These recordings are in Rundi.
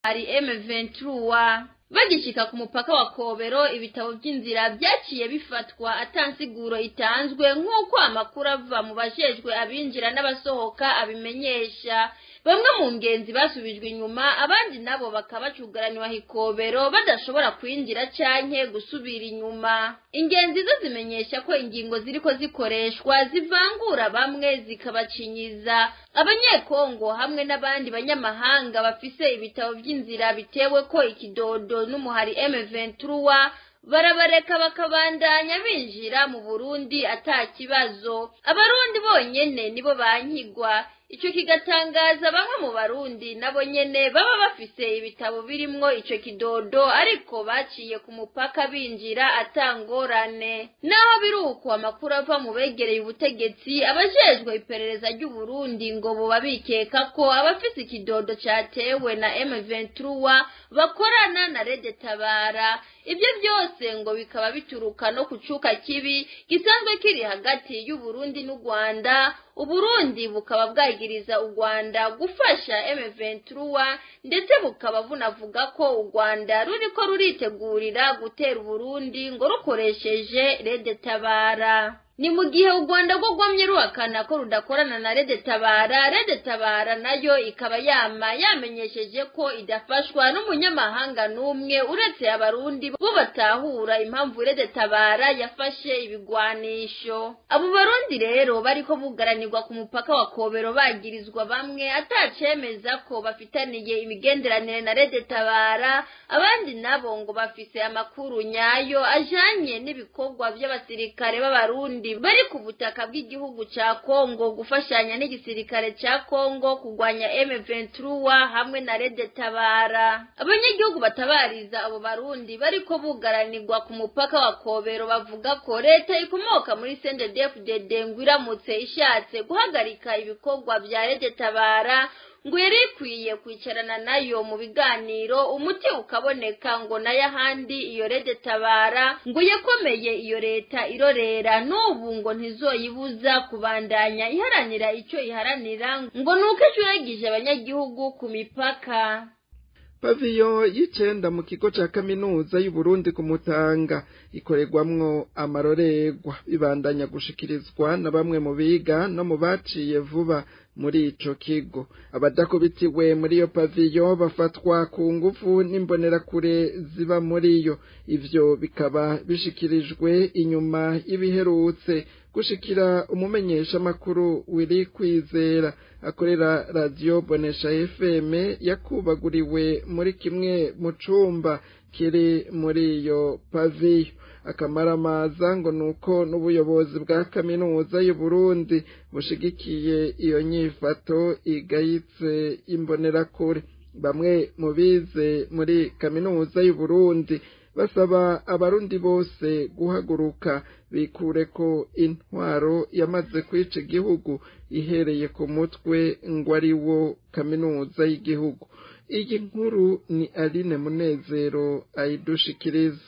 Hari M23 bagishika ku mupaka wa Kobero, ibitabo by'inzira byaciye bifatwa atansiguro itanzwe, nk'uko amakuru ava mu bajejwe abinjira n'abasohoka abimenyesha. Bamwe mu ngenzi basubijwe inyuma, abandi nabo bakabacugaranywa hikobero badashobora kwinjira canke gusubira inyuma. Ingenzi zo zimenyesha ko ingingo ziriko zikoreshwa zivangura bamwe, zikabacinyiza. Abanyekongo hamwe n'abandi banyamahanga bafise ibitabo by'inzira bitewe ko ikidodo n'umuhari M23 barabareka bakabandanya binjira mu Burundi ata kibazo. Abarundi bonyene nibo bankigwa. Ico kigatangaza bamwe mu Barundi nabo nyene baba bafise ibitabo birimwo ico kidodo, ariko baciye ku mupaka binjira atangorane. Naho biruko, amakuru ava mu begereye ubutegetsi, abajejwe iperereza ry'u Burundi ngo boba bikeka ko abafise ikidodo catewe na M23 bakorana na Rede Tabara. Ibyo byose ngo bikaba bituruka no kucuka kibi gisanzwe kiri hagati y'u Burundi n'u Rwanda. Uburundi bukaba bwagiriza u Rwanda gufasha M23, ndetse bukaba bunavuga ko u Rwanda ruriko ruritegurira gutera Uburundi ngo rukoresheje Rede Tabara. Ni mu gihe u Rwanda rwo rwamye ruhakana ko rudakorana na Rede Tabara. Rede Tabara nayo ikaba yama yamenyesheje ko idafashwa n'umunyamahanga n'umwe uretse Abarundi bo batahura impamvu Rede Tabara yafashe ibigwanisho. Abo Barundi rero bariko bugaranirwa ku mupaka wa Kobero bagirizwa bamwe atacemeza ko bafitaniye imigenderanire na Rede Tabara, abandi nabo ngo bafise amakuru nyayo ajanye n'ibikorwa by'abasirikare b'Abarundi bari ku butaka bw'igihugu ca Kongo gufashanya n'igisirikare ca Kongo kugwanya M23 hamwe na Rede Tabara. Abanyagihugu batabariza abo Barundi bariko bugaranirwa ku mupaka wa Kobero bavuga ko leta ikomoka muri CNDD-FDD ngo iramutse ishatse guhagarika ibikorwa vya Rede Tabara, ngo yari ikwiye kwicarana nayo mu biganiro, umuti ukaboneka, ngo nayo ahandi iyo Rede Tabara ngo yakomeye iyo leta irorera n'ubu ngo ntizoyibuza kubandanya iharanira icyo iharanira, ngo nuko icuragije abanyagihugu ku mipaka. Paviyo y'icenda mu kigo ca kaminuza y'Uburundi ku Mutanga ikorerwamwo amarorerwa, bibandanya gushikirizwa na bamwe mu biga no mu baciye vuba muri ico kigo. Abadakubitiwe muri iyo paviyo bafatwa ku ngufu n'imbonerakure ziba muri yo. Ivyo bikaba bishikirijwe inyuma y'ibiherutse gushikira umumenyeshamakuru Wiri Kwizera akorera Radio Bonesha FM, yakubaguriwe muri kimwe mu cumba kiri muri iyo paviyo. Akamaramaza ngo nuko n'ubuyobozi bwa kaminuza y'Uburundi bushigikiye iyo nyifato igayitse imbonerakure. Bamwe mu bize muri kaminuza y'Uburundi basaba Abarundi bose guhaguruka bikure ko intwaro yamaze kwica igihugu ihereye ku mutwe ngo ari wo kaminuza y'igihugu. Iyi nkuru ni Aline Munezero ayidushikiriza.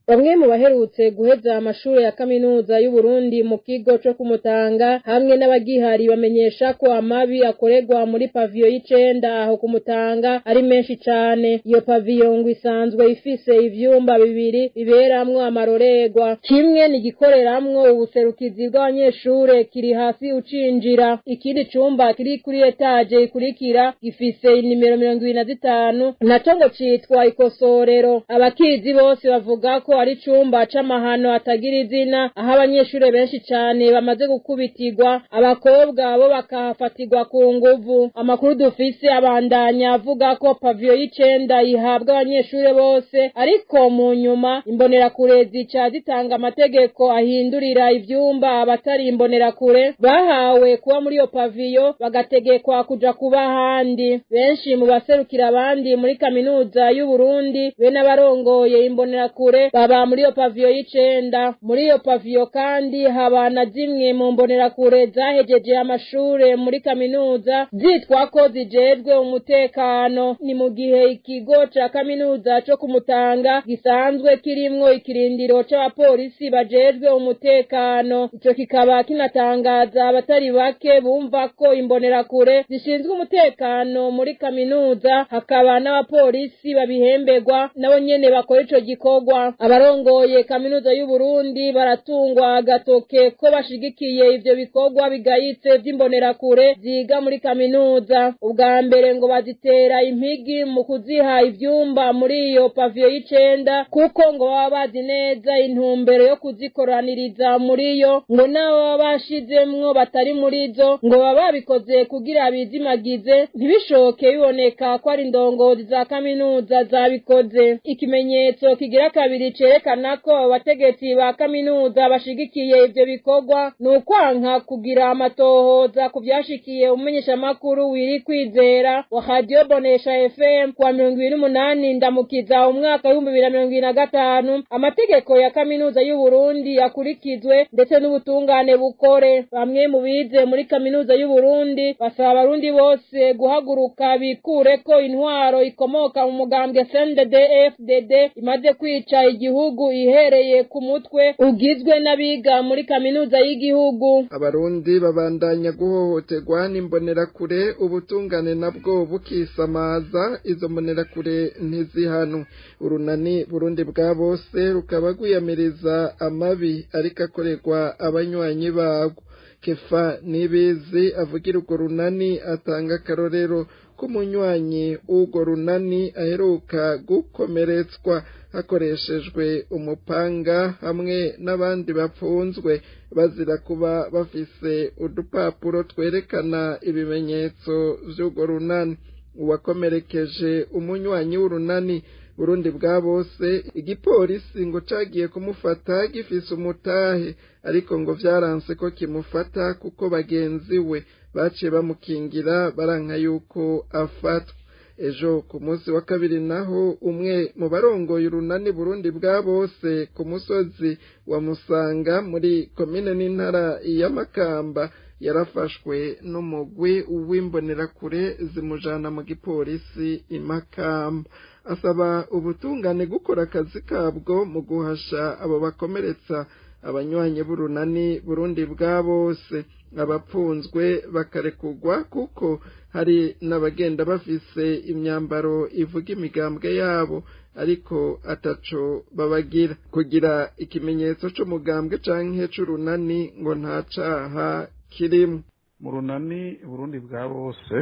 Bamwe mu baherutse guheza amashuri ya kaminuza y'Uburundi mu kigo co Kumutanga hamwe n'abagihari bamenyesha ko amabi akorerwa muri paviyo y'icenda aho Kumutanga ari menshi cane. Iyo paviyo ngo isanzwe ifise ivyumba bibiri biberamwo amarorerwa. Kimwe ni gikoreramwo ubuserukizi bw'abanyeshure kiri hasi ucinjira, ikindi cumba kiri kuri etaje ikurikira gifise inimero 25, naco ngo citwa ikosorero. Abakizi bose bavuga ko ari icumba c'amahano atagira izina, aho abanyeshure benshi cane bamaze gukubitirwa, abakobwa bo bakahafatirwa ku nguvu. Amakuru dufise abandanya avuga ko paviyo y'icenda ihabwa abanyeshure bose, ariko mu nyuma imbonerakure zica zitanga amategeko ahindurira ivyumba abatari imbonerakure bahawe kuba muri iyo paviyo, bagategekwa kuja kuba ahandi. Benshi mu baserukira abandi muri kaminuza y'Uburundi be n'abarongoye imbonerakure Baba muri iyo paviyo y'icenda. Muri iyo paviyo kandi haba na zimwe mu mbonerakure zahejeje amashure muri kaminuza zitwa ko zijejwe umutekano. Ni mu gihe ikigo ca kaminuza co kumutanga gisanzwe kirimwo ikirindiro c'abapolisi bajejwe umutekano. Ico kikaba kinatangaza abatari bake bumva ko imbonerakure zishinzwe umutekano muri kaminuza, hakaba n'abapolisi babihemberwa nabo nyene bakora ico gikorwa. Abarongoye kaminuza y'u Burundi baratungwa agatoke ko bashigikiye ivyo bikorwa bigayitse vy'imbonerakure ziga muri kaminuza. Ubwa mbere ngo bazitera impigi mu kuziha ivyumba muri iyo paviyo y'icenda, kuko ngo baba bazi neza intumbero yo kuzikoraniriza muri yo, ngo n'abo baba bashizemwo batari muri zo ngo baba babikoze kugira bizimagize, ntibishoke biboneka ko ari indongozi za kaminuza zabikoze. Ikimenyetso kigira kabiri cerekana ko abategetsi ba kaminuza bashigikiye ivyo bikorwa ni ukwanka kugira amatohoza ku vyashikiye umumenyeshamakuru Wiri Kwizera wa Radio Bonesha FM kuwa 28 Ndamukiza umwaka 2025. Amategeko ya kaminuza y'u Burundi yakurikizwe ndetse n'ubutungane bukore. Bamwe mu bize muri kaminuza y'u Burundi basaba abarundi bose guhaguruka bikureko intwaro ikomoka mu mugambwe CNDD-FDD imaze kwica igihugu ihereye ku mutwe ugizwe n'abiga muri kaminuza y'igihugu. Abarundi babandanya guhohoterwa n'imbonerakure, ubutungane nabwo bukisamaza, izo mbonerakure ntizihanu. Urunani Burundi bwa bose rukaba rwiyamiriza amabi ariko akorerwa abanywanyi babwo. Kefa Nibizi avugira urwo runani atanga akarorero k'umunywanyi w'urwo runani aheruka gukomeretswa hakoreshejwe umupanga hamwe n'abandi bapfunzwe bazira kuba bafise udupapuro twerekana ibimenyetso vy'urwo runani. Uwakomerekeje umunywanyi w'urunani Burundi bwa bose, igipolisi ngo cagiye kumufata gifise umutahe, ariko ngo vyaranse ko kimufata kuko bagenzi we baciye bamukingira baranka yuko afatwa. Ejo ku munsi wa kabiri naho umwe mu barongoye urunani Burundi bwa bose ku musozi wa Musanga muri komine n'intara ya Makamba yarafashwe n'umugwi w'imbonerakure zimujana mu gipolisi i Makamba. Asaba ubutungane gukora akazi kabwo mu guhasha abo bakomeretsa abanywanyi b'urunani Burundi bwa bose, abapfunzwe bakarekugwa kuko hari n'abagenda bafise imyambaro ivuga imigambwe yabo ariko ataco babagira. Kugira ikimenyetso c'umugambwe canke c'urunani ngo nta caha kirimo. Mu runani Burundi bwa bose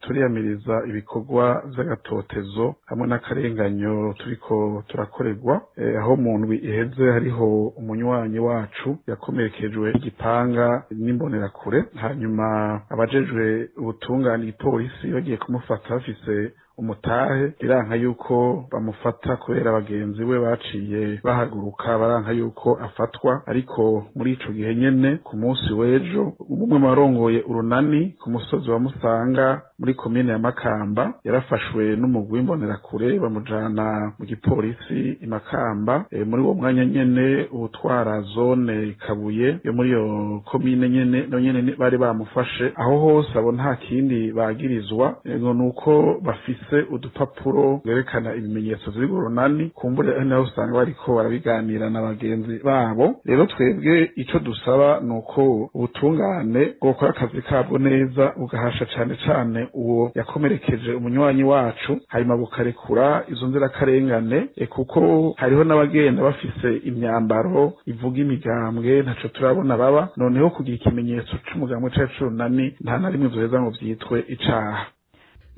turiyamiriza ibikorwa vy'agatotezo hamwe n'akarenganyo turiko turakorerwa, aho mu ndwi iheze hariho umunywanyi wacu yakomerekejwe igipanga n'imbonerakure, hanyuma abajejwe ubutungane igipolisi bagiye kumufata bafise umutahe, biranka yuko bamufata kubera bagenzi we baciye bahaguruka baranka yuko afatwa. Ariko muri ico gihe nyene ku munsi w'ejo umwe mu barongoye urunani ku musozi wa Musanga muri komine ya Makamba yarafashwe n'umugwi w'imbonerakure bamujana mu gipolisi i Makamba. Muri uwo mwanya nyene utwara zone Kabuye yo muri iyo komine nyene nayo nyene bari bamufashe. Aho hose abo nta kindi bagirizwa ngo nuko bafise udupapuro rwerekana ibimenyetso vy'urunani, kumbure naho usanga bariko barabiganira na bagenzi babo. Rero twebwe ico dusaba nuko ubutungane bwokora akazi kabwo neza, bugahasha cane cane uwo yakomerekeje umunywanyi wacu, hanyuma bukarekura izo nzirakarengane, kuko hariho n'abagenda bafise imyambaro ivuga imigambwe ntaco turabona baba. Noneho kugira ikimenyetso c'umugambwe canke c'urunani nta na rimwe vyoheza ngo vyitwe icaha.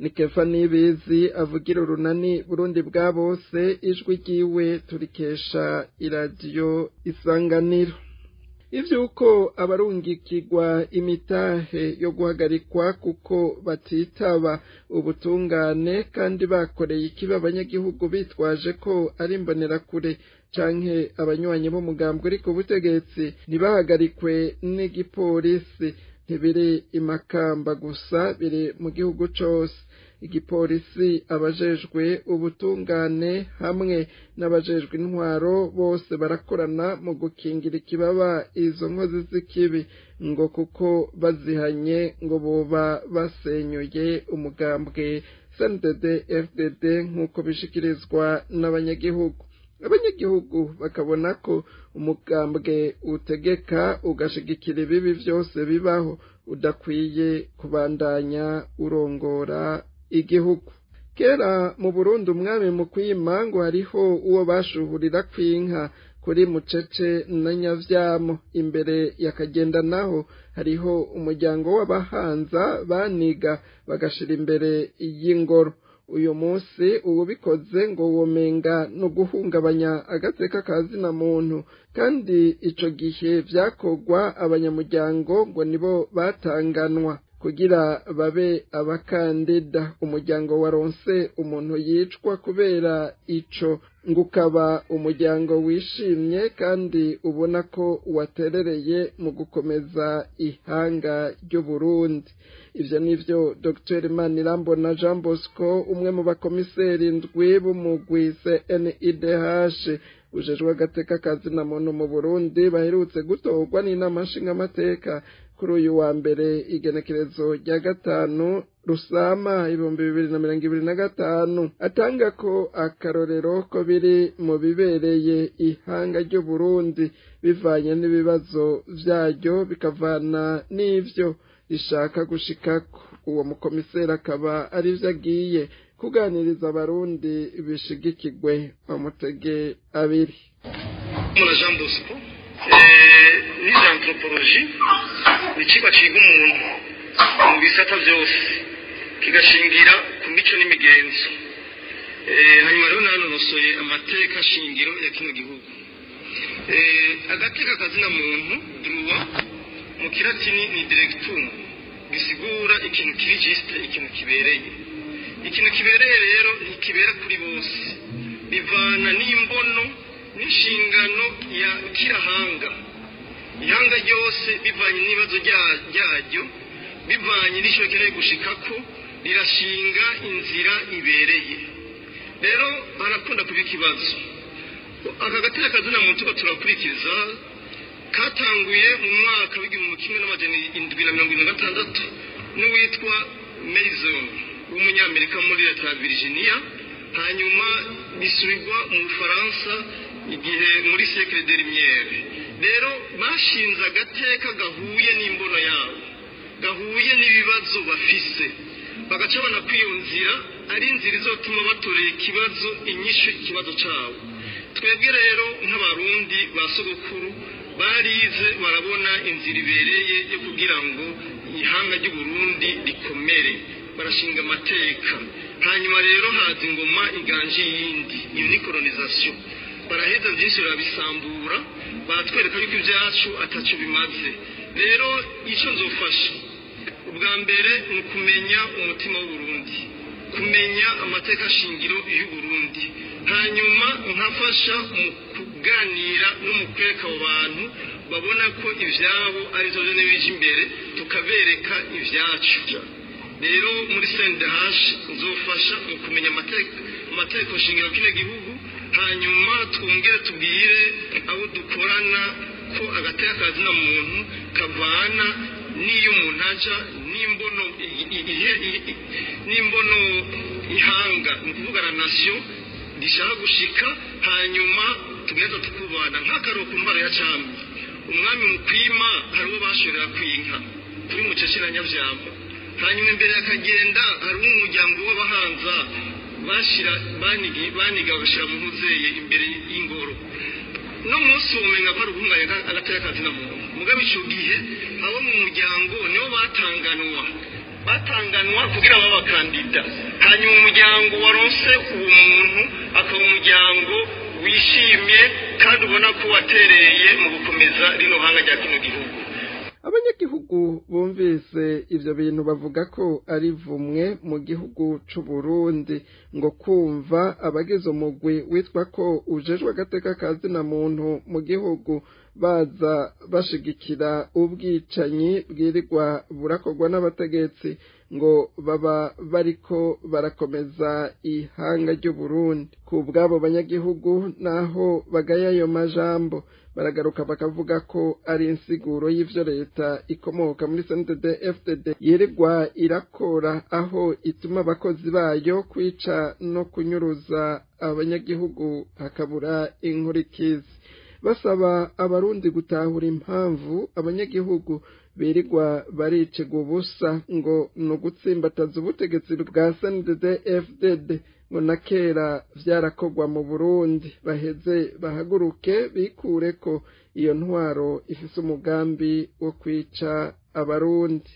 Ni Kefa Nibizi avugira urunani Burundi bwa bose, ijwi ryiwe turikesha iradiyo Isanganiro. Ivyuko abarungikirwa imitahe yo guhagarikwa kuko batitaba ubutungane kandi bakoreye ikibi abanyagihugu bitwaje ko ari imbonerakure canke abanywanyi b'umugambwe uri ku butegetsi ntibahagarikwe n'igipolisi, ntibiri i Makamba gusa, biri mu gihugu cose. Igipolisi, abajejwe ubutungane hamwe n'abajejwe intwaro bose barakorana mu gukingira ikibaba izo nkozi z'ikibi, ngo kuko bazihanye ngo boba basenyuye umugambwe CNDD FDD nk'uko bishikirizwa n'abanyagihugu. Abanyagihugu bakabona ko umugambwe utegeka ugashigikira ibibi vyose bibaho udakwiye kubandanya urongora igihugu. Kera mu Burundi umwami mu kwima ngo hariho uwo bashuhurira kw'inka kuri Mucece na Nyavyamo, imbere yakagenda naho hariho umuryango w'abahanza baniga bagashira imbere y'ingoro. Uyu munsi uwubikoze ngo womenga no guhungabanya agateka kazina muntu, kandi ico gihe vyakogwa abanyamuryango ngo nibo batanganwa kugira babe abakandida. Umuryango waronse umuntu yicwa kubera ico ngo ukaba umuryango wishimye kandi ubona ko waterereye mu gukomeza ihanga ry'Uburundi. Ivyo nivyo Dr Manirambona Jean Bosco, umwe mu bakomiseri ndwi b'umugwi CNIDH ujejwe agateka kazina muntu mu Burundi, baherutse gutorwa n'inama nshingamateka kuri uyu wa mbere igenekerezo rya 5 Rusama 2025, atanga ko akarorero ko biri mu bibereye ihanga ry'Uburundi bivanye n'ibibazo vyaryo bikavana n'ivyo rishaka gushikako. Uwo mukomiseri akaba arivyo agiye kuganiriza abarundi bishigikirwe. Bamutege abiri. Jean Bosco nize anthropologie, ni icigwa ciga umuntu mu bisata vyose kigashingira ku mico n'imigenzo. Hanyuma rero nanonosoye amateka shingiro ya kino gihugu. Agateka kazina muntu droit mu kilatini ni directum, gisigura ikintu kiri juste, ikintu kibereye. Ikintu kibereye rero ntikibera kuri bose, bivana n'imbono n'inshingano ya kirahanga. Ihanga ryose bivanye n'ibibazo ryaryo, bivanye n'ico rikeneye gushikako, rirashinga inzira ibereye. Rero barakunda kuba ikibazo. Aka gateka kazina muntu tuko turakurikiza katanguye mu mwaka w'1776 n'uwitwa Mason w'umunyamerika muri leta ya Virginia, hanyuma bisubirwa mu Bufaransa igihe muri siècle des Lumières. Rero bashinze agateka gahuye n'imbono yabo, gahuye n'ibibazo bafise, bagaca babona ko iyo nzira ari inzira izotuma batorera ikibazo inyishu ikibazo cabo. Twebwe rero nk'abarundi ba sogokuru barize, barabona inzira ibereye yo kugira ngo ihanga ry'Uburundi rikomere, barashinga amateka. Hanyuma rero haza ingoma iganje yindi, iyo ni colonisation. Baraheza byinshi barabisambura, baratwereka yuko ibyacu ataco bimaze. Rero ico nzofasha ubwa mbere ni ukumenya umutima w'Uburundi, kumenya amateka shingiro y'Uburundi, hanyuma nkafasha mu kuganira no mu kwereka abo bantu babona ko ivyabo ari vyo bije imbere, tukabereka ivyacu. Rero muri CNDH nzofasha mu kumenya amategeko shingiro kino gihugu, hanyuma twongere tubwire abo dukorana ko agateka kazina muntu kavana n'iyo umuntu aja n'imbono n'imbono ihanga, ni ukuvuga la nation rishaka gushika, hanyuma tugenda tukubana nk'akaro ku ntwaro ya cami. Umwami mukwima hari uwo bashorera kwinka kuri Mucece na Nyavyamo, hanyuma imbere akagenda hari umuryango w'abahanza bashira baniga bagashira mu ntuzeye imbere y'ingoro. No munsi womenga ko ari uguhungabanya agateka kazina muntu, mugabo ico gihe abo mu muryango nibo batanganwa kugira babe abakandida. Hanyuma umuryango waronse uwo muntu akaba umuryango wishimye kandi ubona ko watereye mu gukomeza rino hanga rya kino gihugu. Abanyagihugu bumvise ivyo bintu bavuga ko ari vumwe mu gihugu c'Uburundi, ngo kumva abagize umugwi witwa ko ujejwe agateka kazina muntu mu gihugu baza bashigikira ubwicanyi bwirirwa burakorwa n'abategetsi ngo baba bariko barakomeza ihanga ry'Uburundi. Ku bw'abo banyagihugu naho bagaya ayo majambo, baragaruka bakavuga ko ari insiguro y'ivyo leta ikomoka muri CNDD-FDD yirirwa irakora, aho ituma abakozi bayo kwica no kunyuruza abanyagihugu hakabura inkurikizi. Basaba abarundi gutahura impamvu abanyagihugu birirwa baricegwa ubusa ngo ni ugutsimbataza ubutegetsi bwa CNDD-FDD, ngo na kera vyarakorwa mu Burundi. Baheze bahaguruke bikureko iyo ntwaro ifise umugambi wo kwica abarundi.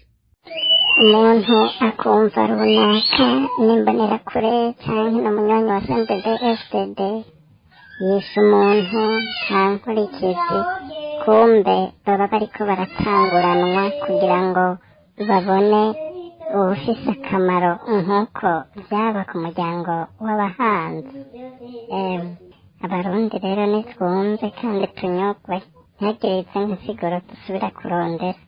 Umuntu akumva runaka n'imbonerakure canke n'umunywanyi wa CNDD-FDD yishe umuntu nta nkurikizi, kumbe baba bariko baratanguranwa kugira ngo babone uwufise akamaro nk'uko vyaba ku muryango w'abahanzi. Abarundi rero nitwumve kandi tunyurwe, ntihagire izindi nsiguro dusubira kurondera.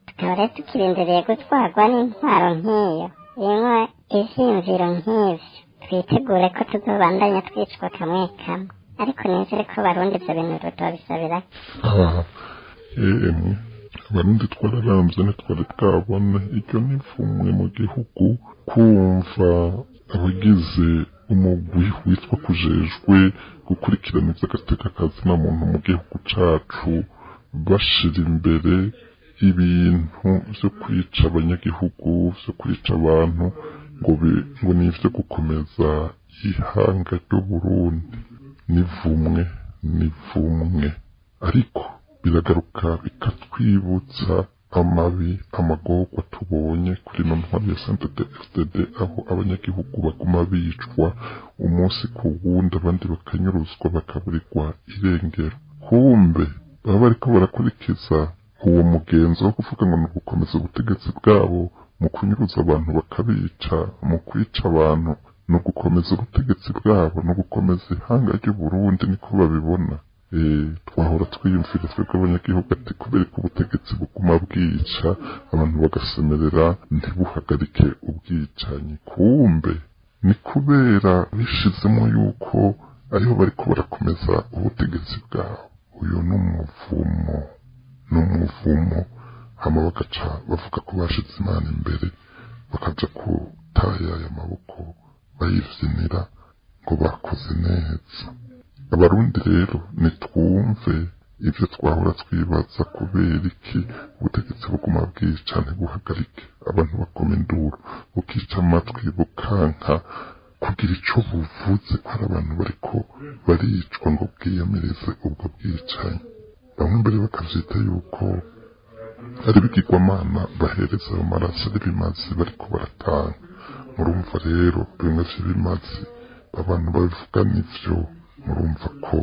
Tukaba rero tukirindiriye gutwarwa n'intwaro nk'iyo inywa ivyiyumviro nk'ivyo, twitegure ko tuzobandanya twicwa kamwe kamwe, ariko nizere ko abarundi ivyo bintu tutobisabira. Emwe abarundi twararamvye ntitwari bwabone iryo nivumwe mu gihugu, kumva abagize umugwi witwa kujejwe gukurikirana ivy'agateka kazina muntu mu gihugu cacu bashira imbere ibintu vyo kwica abanyagihugu, vyo kwica abantu, ngo ni ivyo gukomeza ihanga ry'Uburundi. Nivumwe nivumwe, ariko biragaruka bikatwibutsa amabi amagorwa tubonye kuri ino ntwaro ya CNDD-FDD, aho abanyagihugu baguma bicwa umunsi ku wundi, abandi bakanyuruzwa bakaburirwa irengero. Kumbe baba bariko barakurikiza uwo mugenzo wo kuvuga ngo ni ugukomeza ubutegetsi bwabo mu kunyuruza abantu bakabica, mu kwica abantu, no gukomeza ubutegetsi bwabo, no gukomeza ihanga ry'Uburundi, niko babibona. Twahora twiyumvira twebwe abanyagihugu ati kubera ko ubutegetsi buguma bwica abantu bagasemerera ntibuhagarike ubwicanyi, kumbe ni kubera bishizemo yuko ariho bariko barakomeza ubutegetsi bwabo. Uyu ni umuvumo, ni umuvumo. Hama bagaca bavuga ko bashize Imana imbere, bakaja kutayaya amaboko bayivyinira ngo bakoze neza. Abarundi rero nitwumve ivyo twahora twibaza, kubera iki ubutegetsi buguma bwica ntibuhagarike, abantu bakoma induru bukica amatwi bukanka kugira ico buvuze ko ari abantu bariko baricwa ngo bwiyamirize ubwo bwicanyi. Bamwe mbere bakavyita yuko ari ibigirwamana bahereza ayo maraso ari ibimazi bariko baratanga. Murumva rero bimwe vy'ibimazi abantu babivuga nivyo, murumva ko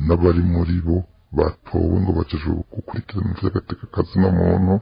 n'abari muri bo batowe ngo bajejwe gukurikirana ivy'agateka kazina muntu.